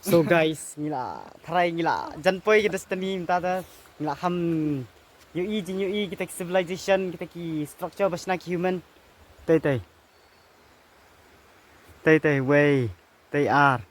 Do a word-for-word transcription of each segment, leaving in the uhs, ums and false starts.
So guys, ngi la tharai, ngi la jan poi ki destiny mynta te. Ngi la kham ïohi, jingïohi kita ki civilization, kita ki structure ba shna ki human. Tei tei. Tei tei wei. Tei ar.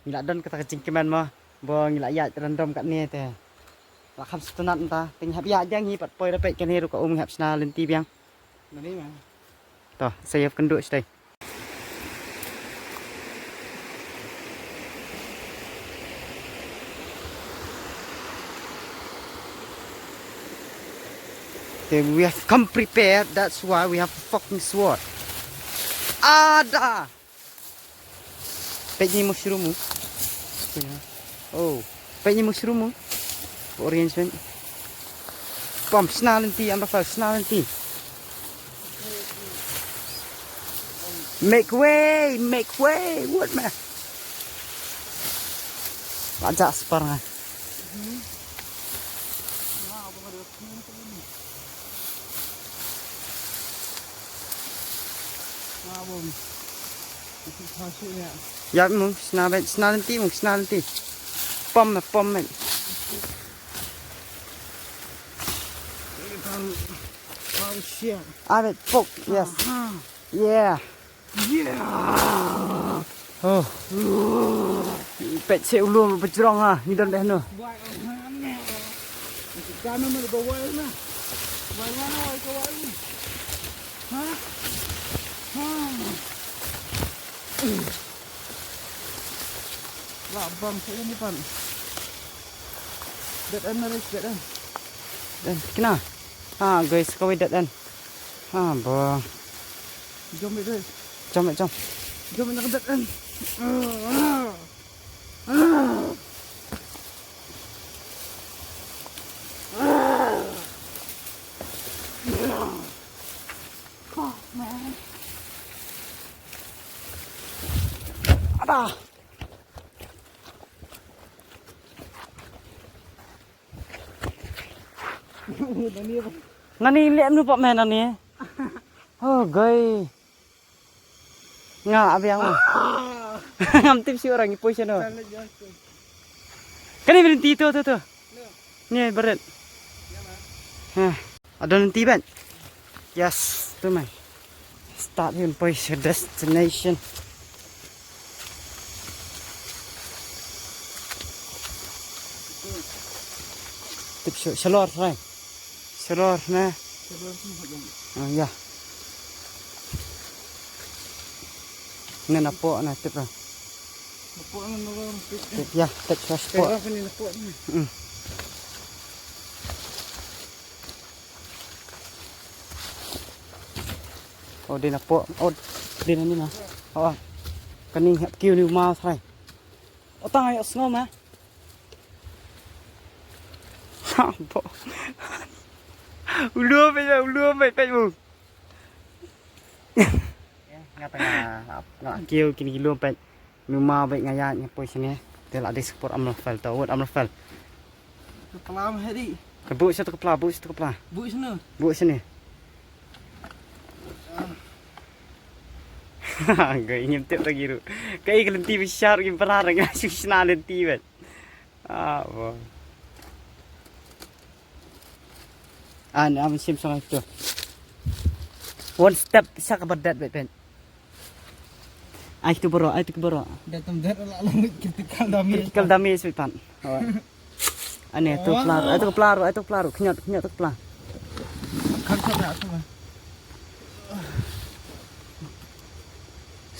Ngi la don kata ka jingkmen mo. Ba ngi la ïaid random katne te. La kham sngewtynnat mynta. Te ngi hap ïaid biang, ngi pat poi da peit kane ruh ka um, ngi hap shna lynti biang. Mane ma. To, sa ïa kynduh shatei. Okay, we have come prepared. That's why we have a fucking sword. Ada. Peit ni mushroom mo. Oh, peit ni mushroom mo. Arrangement. Pom, shna lynti, Amraphael, shna lynti. Make way, make way. What man? Raja separang. Ïa mo, shna beit, shna lynti mo, shna lynti. Pom, pom beit. Ah, beit, pok, yes. Yeah. Yeah. Oh. Peit seh u lum ba jrong ha, ngi don beit hano. Lah bang seh ni pan. Dead end na, dead end. Dead end kina. Ha guys, kawei dead end. Ha ba. Jom beit, guys. Jom, jom. Jom na dead end. Fuck, man. Ada. Nani leh mnu pok men nani. Oh, goi. Nga abiang. Ngam tip shuh orang ipoi shano. Kani berhenti tu, tu, tu. Ni beret. Ha. Ada nanti ban. Yes, tu mai. Start yun poi sa destination. Tip shuh, shalor, right. Shalor na. Ah, ya. Na napo na tip ra. Tip, ya, tip sa spot. Mm. Oh, dei napo. Oh, dei na ni na. Oh. Kani hap kiu ni ma sai. Oh, tang ayo sngo ma. Ha, bo. U lum beit, u lum beit, beit mo. Nga tang nga, nga kiew kine ki lum beit. Numa beit nga ïaid nga poi shane. Te la dei sha ka por Amraphael, to wad Amraphael. Ka pla ma hedi. Ka buh sha to ka pla, buh sha to ka pla. Buh shane. Buh shane. Ka ngim tip lagi ruh. Ka i ka lynti bishar ki bra ra nga shu shna lynti beit. Ah, bo. An am sim song itu. One step sha ka badat bet pen. Ai tu bro, ai tu bro. Datam dat la la critical damage. Critical damage bet pan. Oh. Ane tu pla, ai tu pla, ai tu pla, knyot, knyot tu pla. Kan sa na tu.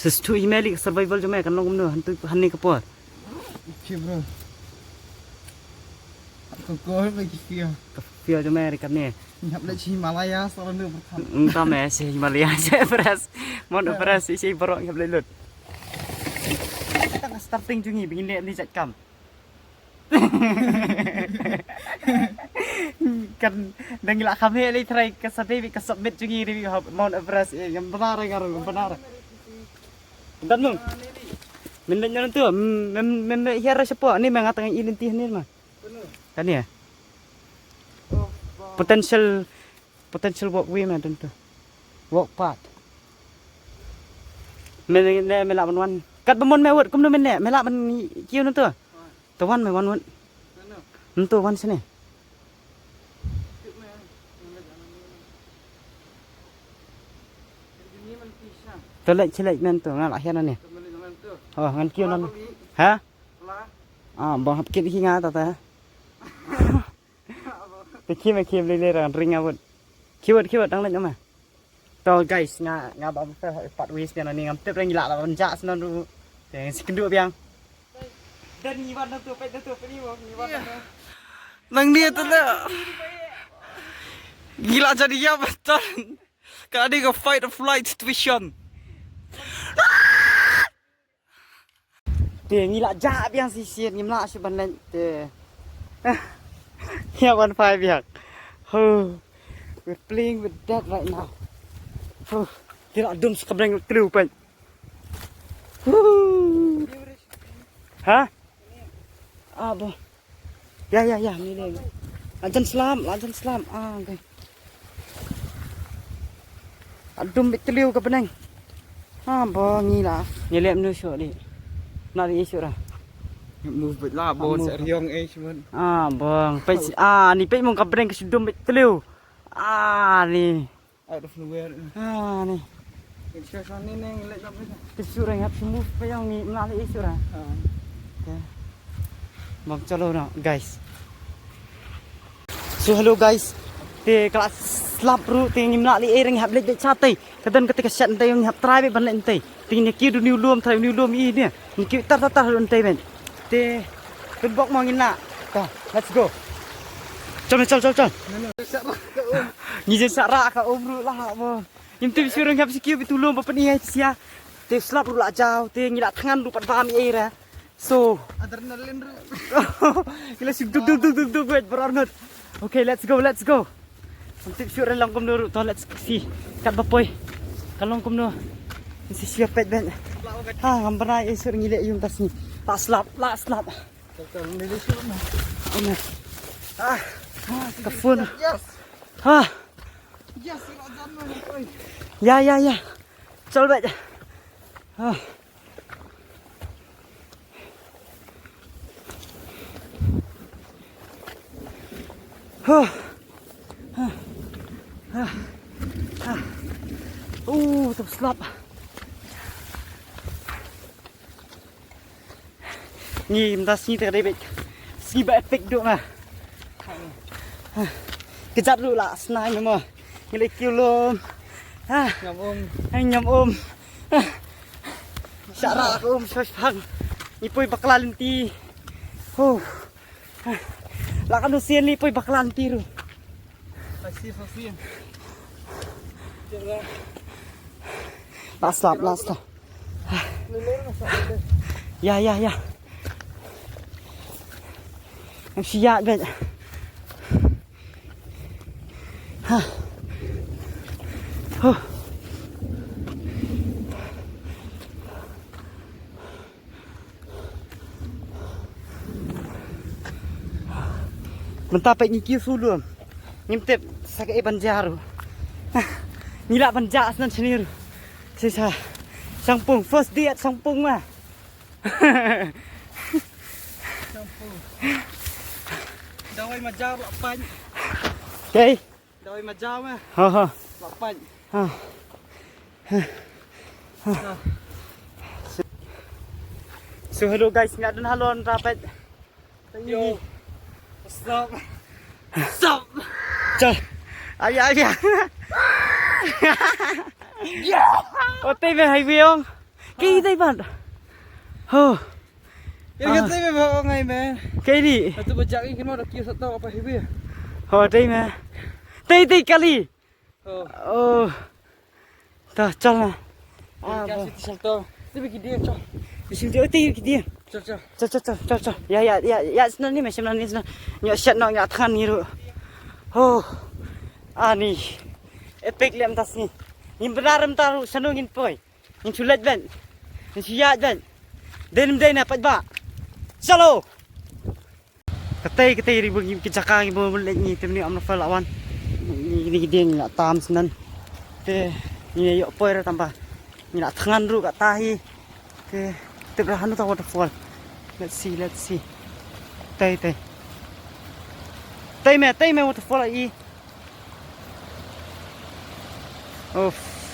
Sis tu email survival jom kan long kumno, han tu, han ni ka por. Okay, bro. Ko ko me ki fia. Ka fia jom ri kane. Ngap le chi Himalaya, so ran du berkhan. Ngam me chi Himalaya, chi Everest. Mon Everest, chi borok ngap le lut. Tang starting jong ngi, bingin le ni jat kam. Kan dang ila kham he le try ka sa David ka submit jong ngi, David hap Mount Everest, eh, ngam benar, ngam benar. Dan mung. Men le nyan tu, men, men, men hiar shapo, ni me nga tang i lynti ni ma. Kane. Potential, potential walkway ma don tu. Walk path. Me ne, me la ban wan. Katba mon me wut kumno mynne, me lah ban kiew nangto. To wan me wan wut. Nangto wan shane. To leit shi leit mynto nga lah hiar nangne. Oh, ngan kiew nangne. Ha? Ah, bang hap kit hi nga ta ta. Te khie me khie lei lei rang ring nga wut. Khie wut khie wut dang leit noh me. To guys, nga nga ba pat wis ne ni ngam tip rang ila la ban ja snan ru. Te si kendu biang. Dan ngi wan nangto peit nangto peit ni wan ngi wan nangto. Nang ni tu le. Gila jadi ya betul. Ka dei ka fight or flight situation. Te ngi la jah biang shisien ngim lah shuh ban leit te. Ïa wan phai biang. Huh. We're playing with death right now. Huh. Te la dum sa ka bneng tliw peit. Huh. Ha? Ah, bo. Ïa, ïa, ïa, ngi leh. La jan slap, la jan slap. Ah, okay. Adum bit tliw ka bneng. Ah, bo ngi la. Ngi leh mnu shuh di. Na di shuh ra. Move bit la, bo sa riong eh, cuman. Ah, bo. Peit, ah, ni peit mong ka bneng ka shu dum bit tliw. Ah, ni. Out of nowhere. Ah, ni. Shuh shuh ni neng leh jam ni. Te shu reng hap shu move pa yang ni mla leh shu ra. Ah. Okay. Bang chalo na, guys. So hello guys. Te ka la slap ruh te ngim lah leh reng hap leit beit shatei. Ka don kata ka shet ntei ngim hap try beit ban leit ntei. Te ngin ïa kiew da u niu lum try u niu lum i ne. Ngin kiew tar tar tar ruh ntei beit. Te pynbok mo ngin lah. Ta, let's go. Chal chal chal chal. Ngi jen sa rah ka um ruh lah mo. Ngim tip shu reng hap shu kiew beit u lum ba pyn-i ai sia. Te slap ruh la jaw te ngi la thngan ruh pat bam i ei ra. So adrenaline ruh. Ngi la shu duk duk duk duk duk wait baroh ngut. Okay, let's go, let's go. Ngim tip shu reng long kumno ruh to let's see. Kat ba poi. Ka long kumno. Ngin sa shu peit beit. Ha ngam bnai ei shu ngi leh ïung ta sngi. La slap, la slap. Ah, ka phone. Yes. Ha. Yes, ïa jan mo, oi. Ïa, ïa, ïa. Chal beit. Ha. Ha. Ha. Ha. Ha. Uh, tu slap. Ngi mynta sngi te ka dei beit sngi ba epic duh na. Kjat ruh la snai ne mo. Ngi leh kiew lum. Ha. Ngam um. Ha, ngam um. Ha. Shah rah ka um shoh shphang. Ngi poi bakla lynti. Huh. Ha. La ka nu sien ngi poi bakla lynti ruh. Sa sien, sa sien. La slap, la slap. Ïa, ïa, ïa. Ngam shu ïaid beit. Ha. Huh. Mynta peit ngi kiew shu lum. Ngim tip sa kaei ban jia ruh. Ngi lah ban jah snan shane ruh. Shisha. Shangpung, first day at Shangpung ma. Shangpung. Dawai majar lah pan. Okay. Dawai majar ma. Ha ha. Lah pan. Ha. So hello guys, nga don halor rapid. Yo. Stop. Stop. Chal. Abia, abia. Ote me highway ong. Ki dei ban. Ho. Ïa ka tei me ba ong ai me. Kei di. Atu ba jak i kino da ki sa tau apa highway. Ho dei me. Tei tei kali. Oh. Ta chal na. Ah, ba. Ti sal to. Ti bi ki dia chal. Ti sim ti ti ki dia. Chal chal. Chal chal chal chal chal. Ya ya ya ya sna ni me sna ni sna. Nyo shat no nya than ni ru. Oh. Ani. Epic lem tas ni. Ngin benar em taru sanu ngin poi. Ngin chulet ben. Ngin chuya ben. Denim dena pat ba. Chalo. Katei katei ri bagi ki jaka ki bo lek ni temni amna fa lawan. Ni ni ding la tam snan. Te ni yo poi ra tamba. Ni la thangan ru ka tahi. Te Tip ra hanu ta waterfall. Let's see, let's see. Tei, tei. Tei me, tei me waterfall i. Uff.